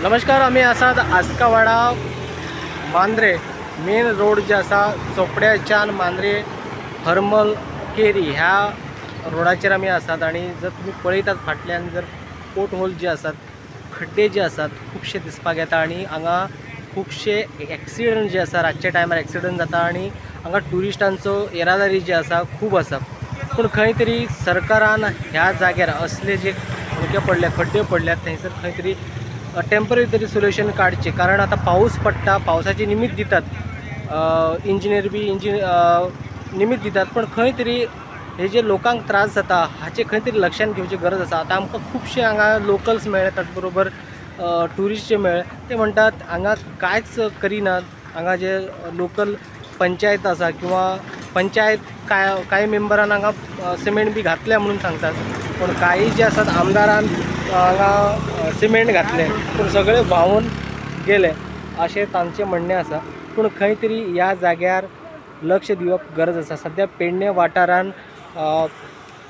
नमस्कार, आमी आसात आस्कावाडा मांद्रे मेन रोड जे आसा चोपड्याच्यान मांद्रे हरमल केरी ह्या रोडाचेर आमी आसात. आनी जर तुमी पळयतात फाटल्यान जर पोट होल जे आसात, खड्डे जे आसात खुबशे दिसपाक येता. आनी हांगा खुबशे एक्सिडंट जे आसा रातच्या टायमार एक्सिडंट जाता आनी हांगा ट्युरिस्टांचो येरादारी जी आसा खूब आसा. पूण खंय तरी सरकारान ह्या जाग्यार असले जे खडके पडल्या, खड्डे पडल्यात थंयसर खंय तरी टेंपररी तरी सोल्युशन काडचें. कारण आतां पावस पडटा, पावसाची निमित्त दितात इंजिनियर बी निमित्त दितात, पण खंय तरी हे जे लोकांक त्रास जाता हाचे खंय तरी लक्षांत घेवची गरज आसा. आतां आमकां खुबशे हांगा लोकल्स मेळ्ळे, ताच बरोबर ट्युरिस्ट जे मेळ्ळे ते म्हणटात हांगा कांयच करिनात. हांगा जे लोकल पंचायत आसा किंवा पंचायत कांय मेंबरान हांगा सिमेंट बी घातल्या म्हणून सांगतात, पूण कांय जे आसात आमदारान हांगा सिमेंट घातले पूण सगळे व्हांवून गेले अशें तांचें म्हणणें आसा. पूण खंय तरी ह्या जाग्यार लक्ष दिवप गरज आसा. सद्या पेडणे वाठारान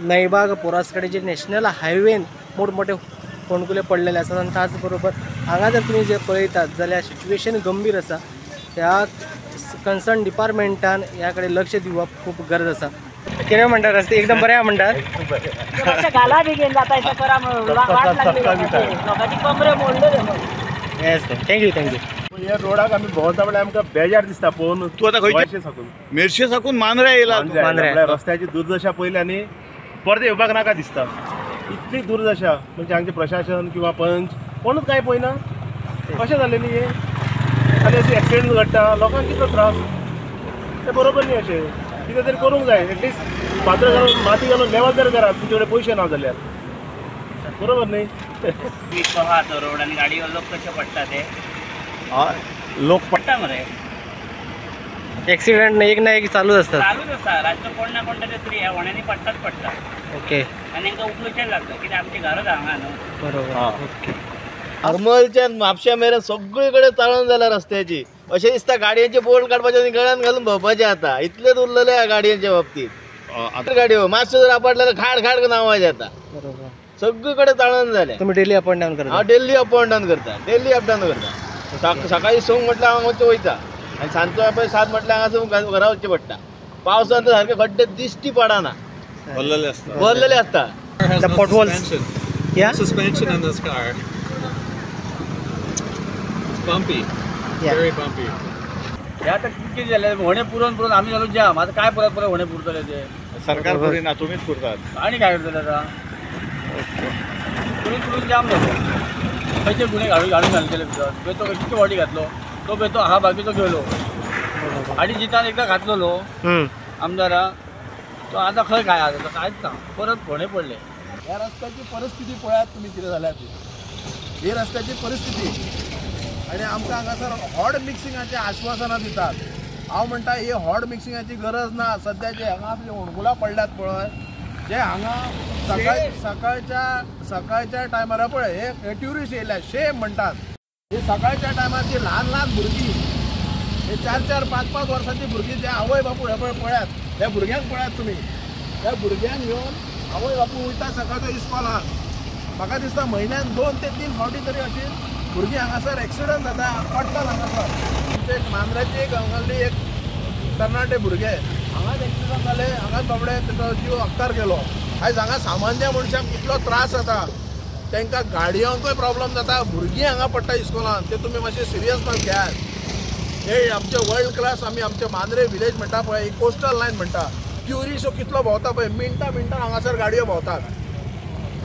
नयबाग पोरास कडेन जे नॅशनल हायवेन मोठमोठे फोंडकुले पडलेले आसात आनी त्याच बरोबर हांगा जर तुमी जे पळयतात जाल्यार सिच्युएशन गंभीर आसा. ह्या कन्सर्न डिपार्टमेंटान ह्या कडेन लक्ष दिवप खूब गरज आसा. कितें म्हणटात रस्ते एकदम बरे आहा म्हणटात? गाला बी घेवन जाता लोकांची कमरे मोडले. Yes, thank you thank you. ह्या रोडाक आमी भोंवता म्हणल्यार आमकां बेजार दिसता पळोवन. तूं आतां खंयचे साकून? मेरशे साकून मांद्रे येयला. मांद्रे रस्त्याची दुर्दशा पळयली आनी परत येवपाक नाका दिसता. इतली दुर्दशा म्हणजे हांगचें प्रशासन किंवा पंच कोणूच कांय पळयना. कशें जालें न्ही हें? आनी अशें एक्सिडंट घडटा, लोकांक कितलो त्रास, तें बरोबर न्ही. अशें कितें तरी करूंक जाय. एटलिस्ट फातर घालून माती घालून लेवल तरी करात, तुमचे कडेन पयशे ना जाल्यार बरोबर न्ही. आहा तो रोड आनी गाडयेवर लोक कशे पडटा ते. हय, लोक पडटा मरे. एक्सिडंट एक ना एक चालूच आसता. चालूच आसता रातचो कोण ना कोण तरी ह्या होण्यांनी पडटाच पडटा. ओके. आनी तांकां उखलुचें लागता कित्याक आमचें घरच हांगा न्हू. बरोबर. ओके. हरमलच्यान म्हापश्या मेरेन सगळे कडेन चाळण जाल्या रस्त्याची. अशें दिसता गाडयेचे बोल्ट काडपाचे आनी गळ्यान घालून भोंवपाचें. आतां इतलेंच उरलेलें ह्या गाडयेच्या बाबतीत. गाडयो मातशें जर आपटलें जाल्यार खाड खाड करून आवाज येता. बरोबर. सगळे कडेन चाळण जालें. तुमी डेली अप एंड डावन करता? हांव डेली अप एंड डावन करता, डेली अप डावन करता. सकाळीं 6 म्हटल्यार हांव वचचें वयता आनी सांजचो पळय 7 म्हटल्यार हांगासर घरा वचचें पडटा. पावसान तर सारके खड्डे दिश्टी पडना, भरलेले आसता, भरलेले आसता. The potholes. Yeah? Suspension in this car. It's bumpy. Yeah. Very bumpy. हे आतां कितें जालें, होणे पुरोवन पुरोवन आमी जालो जाम. आतां काय परत परत होणे पुरतले ते? सरकार पुरिना, तुमीच पुरतात. आनी काय करतले आतां? पुरून पुरून जाम जालो. खंयचे गुणे घालून घालून घालतले भितर. बेतो कितके फावटी घातलो तो बेतो आहा बाकीचो गेलो. आनी जितान एकदां घातलेलो आमदारा तो आतां खंय काय आसा कांयच ना, परत फोंडे पडले. ह्या रस्त्याची परिस्थिती पळयात तुमी कितें जाल्या ती. ही रस्त्याची परिस्थिती आनी आमकां हांगासर हॉड मिक्सिंगाचें आश्वासनां दितात. हांव म्हणटा ही हॉड मिक्सिंगाची गरज ना. सद्या जे हांगा आपली होणकुलां पडल्यात पळय, जे हांगा सकाळच्या टायमार पळय हे ट्युरिस्ट येयल्या शेम म्हणटात. ही सकाळच्या टायमार जी ल्हान ल्हान भुरगीं, हे 4 4 5 5 वर्सांची भुरगीं, जे आवय बापूय हे पळय पळयात, ह्या भुरग्यांक पळयात तुमी. ह्या भुरग्यांक घेवन आवय बापूय वयता सकाळचो इस्कॉलाक. म्हाका दिसता म्हयन्यान 2 ते 3 फावटी तरी अशी भुरगीं हांगासर एक्सिडंट जाता, पडटात हांगासर. आमचे एक मांद्र्याची एक हांगासरली एक तरणाटे भुरगे हांगाच एक्सिडंट जाले, हांगाच बाबडे तेजो जीव अपकार गेलो. आयज हांगा सामान्य मनशांक कितलो त्रास जाता, तांकां गाडयांकूय प्रॉब्लम जाता, भुरगीं हांगा पडटा इस्कॉलान. ते तुमी मातशें सिरियसपणान घेयात. हे आमचे वर्ल्ड क्लास आमी आमचे मांद्रे विलेज म्हणटा पळय, ही कोस्टल लायन म्हणटा. ट्युरिस्ट कितलो भोंवता पळय, मिनटां मिनटां हांगासर गाडयो भोंवतात.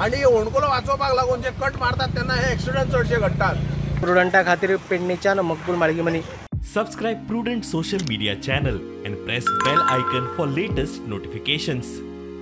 आनी होणकुलो वाचोवपाक लागून जे कट मारतात तेन्ना हे एक्सिडंट चडशे घडटात. प्रुडंटा खातीर पेडणेच्यान Maqbool Malgimani. Subscribe Prudent social media channel and press bell icon for latest notifications.